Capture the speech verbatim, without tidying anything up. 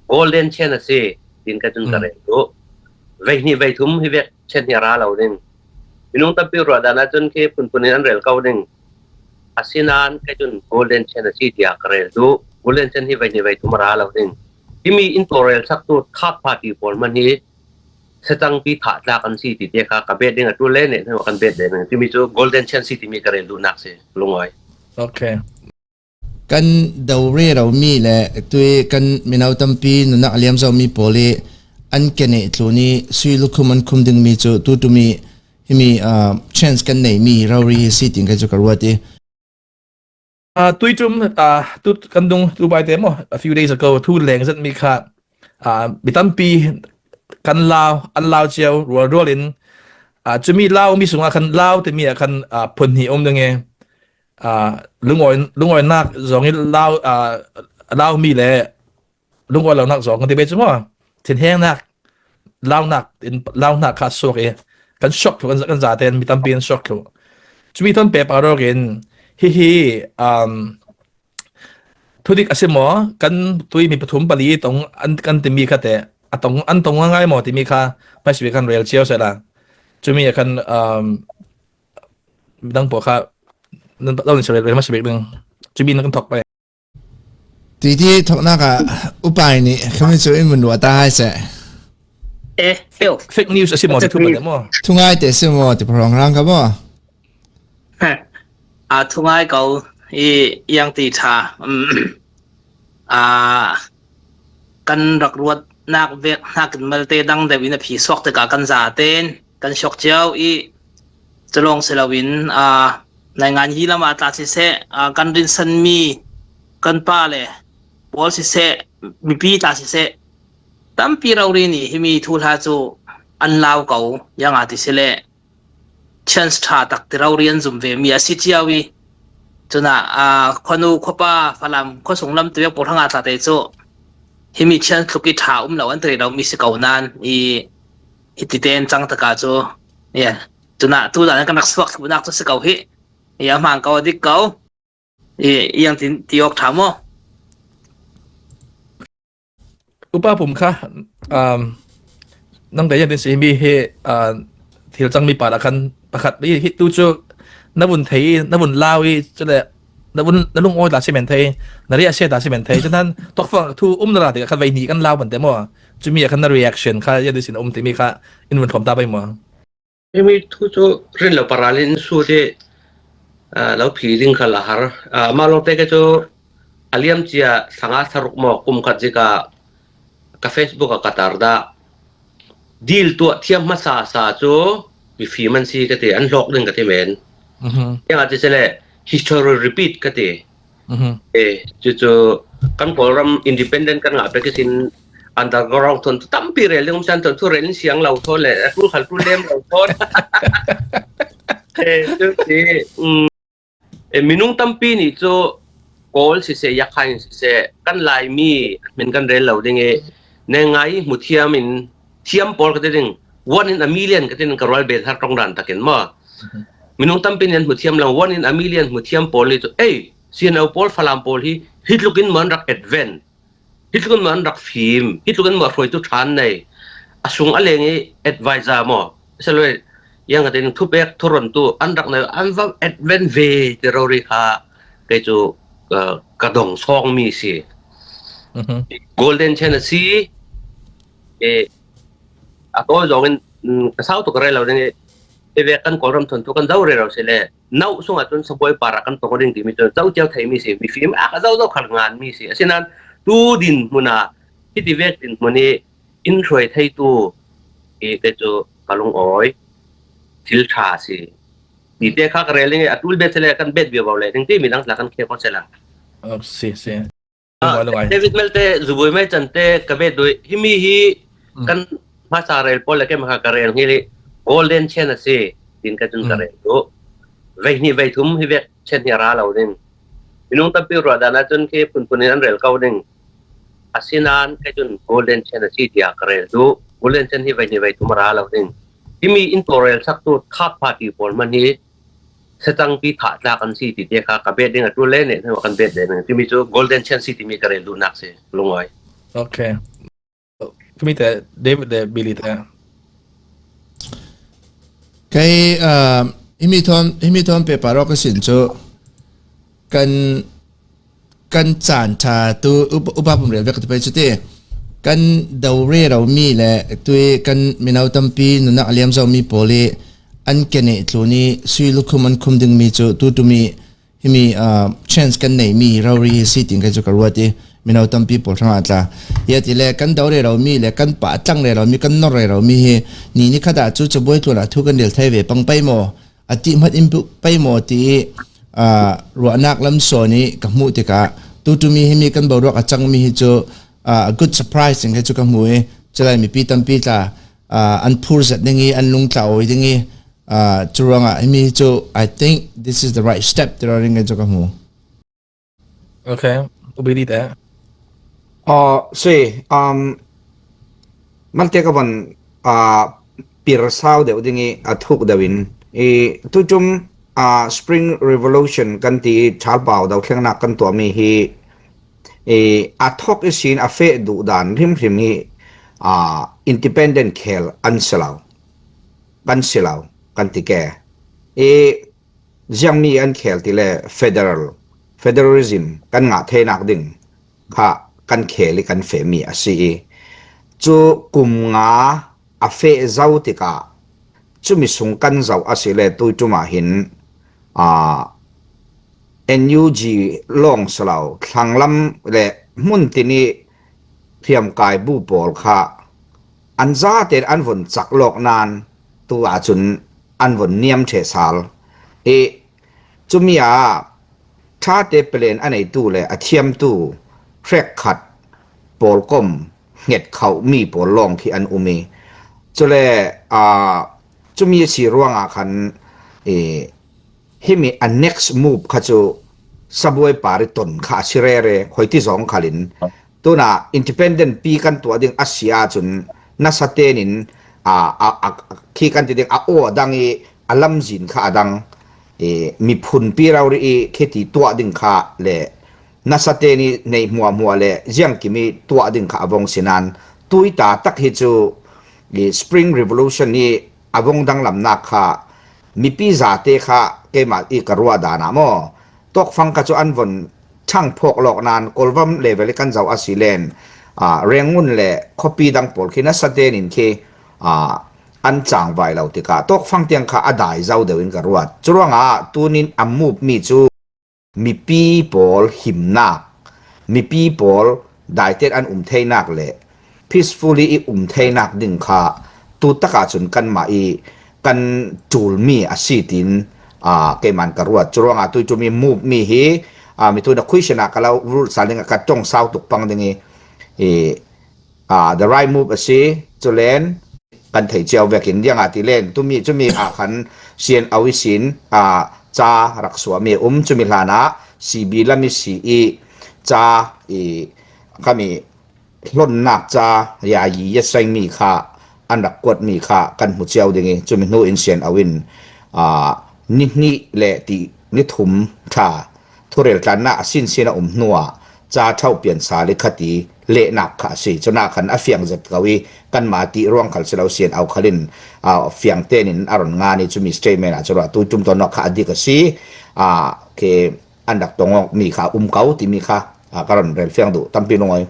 Golden Chance a si, tin ka cun ka rel duh. Veihnih veithum hi vek chance hi a ra lo ding. Minung tampi ruah dan ah cun khi phunphun in an rel ko ding. Asinain kei cun Golden Chance a si tiah ka rel duh. Golden Chance hi veihnih veithum a ra lo ding. Himi in tawlrel saktu third party pawl hmanh hi secangpi thah tlak an si ti te kha ka bet ding a ṭul le nih hnu kan bet ding. Timi cu Golden Chance si timi ka rel duhnak si, lungawi. Okay. Kan do rero mi le tui kan mino tampi nunnak a liam zomi pawl i an ke neih tlun i sui lukhum an khum dingmi cu tutu mi himi, ah, chance kan neihmi rori hi si tiin kei cu ka ruat i. Ah, tui ṭum, ah, tu kan dung tu bai te maw, a few days ago thu leng zet mi kha, ah, mi tampi kan lau, an lau cio rualrual in, ah, cumi lau mi sungah khan lau timi ah khan, ah, phun hnih a um ding i, ah, lungawi, lungawinak zong i lau, ah, lau mi le lungawi lonak zong kan ti ve cu maw? Thinhengnak, launak, in, launak kha a suak i kan shock thluh, kan, kan zate in mi tampi an shock thluh. Cumi thawn pehpar awk in hihi, um, thudik a si maw? Kan tui mi pathum pali tong an, kan timi kha te, a tong, an tong ngaingai maw timi kha hmaisabik kan rel cio sehla. Cumi a kan, um, midang pawl kha nan, nan rel, rel hmaisabik ding. Cumi nan kan thawk pei. Titi thawknak ah upai nih khami cu in vun ruah ta hai seh. Eh, fake news a si maw? Ti thu pah maw? Thungai te si maw? Ti phrang rang ka maw? A thungai ko i yang ti tha. Um, a kan rak ruatnak vek hnakin malte dang deuh in a phi suak tikah kan zaten kan shok cio i, culawng si loin, aa, naingan hi lamah tla siseh, aa, kan rinsanmi kan pa le pawl siseh, mipi tla siseh, tampi rori nih himi thuhla cu an lau ko, ziangah ti si le chance ṭha tak ti rori an zum ve mi a si cio i, cunah, aa, khuanu, khuapa, Falam, khuasung lam ti vek pawl hrangah tla te cu himi chance tluk i ṭha um lo an ti rih lo mi si ko nain i, hiti tein cang taka cu, ya, cunah tu dan kan rak suak thluhnak cu si ko hi, ya, hmang ko, a dik ko, i, yang tin ti awk ṭha maw? Upa Pum kha, um, nang te yan tin si mi hi, uh, thil cangmi pa la khan pakhat hi, hi tu cu na vun thei i, na vun lau i, cule na vun, na lungawi ta si men thei, na riahsia ta si men thei. Cun han tokfang thu um na ra tikah khan veihnih kan lau ban te maw? Cumi ah khan na reaction kha ziatin sin a um timi kha in vun thawm ta pei maw? Himi thu cu rin lo paral in sut i, aa, lo phi ding kha la har. Aa, mah lawngte ke cu a liam cia sanga saruk maw kum khat zik ah ka Facebook ah ka tar dah. Deal tuah thiam hmasa sa cu mifim an si ka ti, an hlawk ding ka ti men. Mhm. Ziangah ti sele history repeat ka ti. Mhm. Eh, cucu kan Kawlram independent kan ngah pek ihsin underground thawn tampi rel ding um san thawn thu rel in siang lo thawn le a tul khal tul lem lo thawn. Eh, cuti, um, eh, minung tampi nih cu Kawl siseh, Yakhain siseh, kan Laimi min kan rel lo ding i, neng ngai hmuthiam in thiam pawl ka ti ding, one in a million ka ti ding ka rual bet har ṭong dan takin maw? Mhm. Minung tampi nih an hmuthiam lo, one in a million hmuthiam pawl nih cu, ei, C N O pawl, Falam pawl hi, hi tlukin maw an rak advent, hi tlukin maw an rak fim, hi tlukin maw hruaitu ṭhan nei, a sung a leng i advisor maw? Salwe, yang ka tin thupek thuron tu an rak nei, an va advent ve ti rori kha kei cu, uh, ka dong sawng mi si. Mhm. Golden Chance a si, eh, a tawi zongin, mm, ka sau tuk rel lo ding i, i vek kan Kawlram thawn tu kan do rero si le, nauh sungah cun sabuai parah kan tong ding timi cun zo cio thei mi si, mifim a ka zo zo khal ngan mi si. Asinain tu din hmun ah, hiti vek din hmun i in hruai thei tu i kei cu ka lungawi thil ṭha si. Ti te kha ka rel ding i a tul bet si le kan bet vivo le ding ti midang tla kan khek ko si la. Oh, si, si. Ah, David Melte, Zubui Mai Cante, ka bet duh. Himi hi kan hmasa rel pawl le keimah kha ka rel hi Golden Chance a si, tin ka cun ka rel duh. Veihnih veithum hi vek chance hi a ra lo ding. Minung tampi ruah dan ah cun khi phunphun in an rel ko ding. Asinain ka cun Golden Chance a si tiah ka rel duh. Golden Chance hi veihnih veithum a ra lo ding. Himi in tawlrel saktu third party pawl hmanh hi secangpi thah tlak an si ti te kha ka bet ding a ṭul le nih hnu kan bet ding. Timi cu Golden Chance si timi ka rel duhnak si, lungawi. Okay. Kami te David le Billy te. Kei, ah, himi thon, himi thon pe parok ka sin chu kan, kan chan tha tu upa, upa pum rel vek tu pe chu te. Kan dau re rau mi le tui kan minau tampi nunak liam zau mi poli an kene tlu ni sui lukhum an khum ding mi chu tu tu mi himi, ah, chance kan nei mi rau ri hi si ting ka chu ka ruat i minau tampi pol thang atla. Ia ti le kan dau re rau mi le kan pa tlang re rau mi kan nor re rau mi hi ni ni khada chu chu boi tlu la thu kan rel thai ve pang pai mo. A ti mat in pu pai mo ti, ah, ruah nak lam so ni ka mu ti ka. Tu tu mi himi kan bau ruak a chang mi hi chu, ah, a good surprise ting ka chu ka mu i. Chalai mi pi tampi tla, ah, an phur zat ding i, an lung tla oi ding i. Ah, churuanga, himi chu, I think this is the right step, tira ring chu ka mu. Okay, ubili te. Oh, si, um, malte ka van, ah, pir sau deu ding i, a thuk deu in. I, tu chum, ah, Spring Revolution kan ti i, chal pau dau thleng nak kan tua mi hi, i, a thok i sin a fe du dan rim rim hi, ah, independent khel an selau. Kan selau, kan ti ke. I, ziang mi an khel ti le federal, federalism kan ngah thei nak ding kha kan khel i kan fe mi a si i. Chu kum nga a fe zau ti ka, chu mi sung kan zau a si le tui tuma hin, a, N U G long selau, thlang lam le mun ti ni thiam kai bu pol kha, an za te an von chak lok nan tu a chun an von niam the sal. I, chu mi a, tha te pelen a nei tu le a thiam tu, hrek khat pol kom, nget khau mi pol long khi an um i. Chu le, a, chu mi a si ruang a khan, i, himi a next move kha chu sabuai pari ton kha a si re re, khoi ti zong khalin. Tuna independent pi kan tua ding a si a chun nasa tenin, a, a, a, khi kan ti ding a o dang i a lamzin kha a dang, e, mi phun pi rau ri i khi ti tua ding kha le nasa teni nei hmua hmua le ziang kimi tua ding kha a vong sinan tui ta tak hi chu i Spring Revolution i a vong dang lam nak kha mipi zate kha keima i ka rua dana mo. Tokfang kha chu an von chang phok lok nan Kolvam level i kan zau a si len, a, Rangoon le khopi dang pol khi nasa tenin khi, a, an chang vai lo ti ka. Tokfang tiang kha a dai zau deu in ka ruat. Churuanga tunin a move mi chu mipi pol himnak, mipi pol daiten an um theinak le peacefully i um theinak ding kha tu taka chun kanmah i kan tul mi a si tin, a, keiman ka ruat. Churuanga tui tumi move mi hi, a, mi tuna khuisena ka lo rul sa ding a ka tong sau tuk pang ding i, i, a, the right move a si, chulen kan thei chiau vekin diang a ti len, tumi, tumi a khan sian au i sin, a, cha rak suah mi um, chumi hlana C B lam i si i cha i kami hlonnak ca ya yi ya seng mi kha an rak kuat mi kha kan hmu ciau ding i, cumi hnu in sian au in, a, ni hnih le ti ni thum ṭha thurel tlanna a sinsin a um hnuah ca ṭhauh pian sa le khati lehnak kha a si. Cuna khan a fiang zet ko i kanmah ti ruang khal si lo sian au khalin, a, fiang tenin a ron ngan i cumi statement ah cura tu tum tawnawk kha a dik a si. A, ke an rak tongawk mi kha um ko timi kha, a, ka ron rel fiang duh tampi lungawi.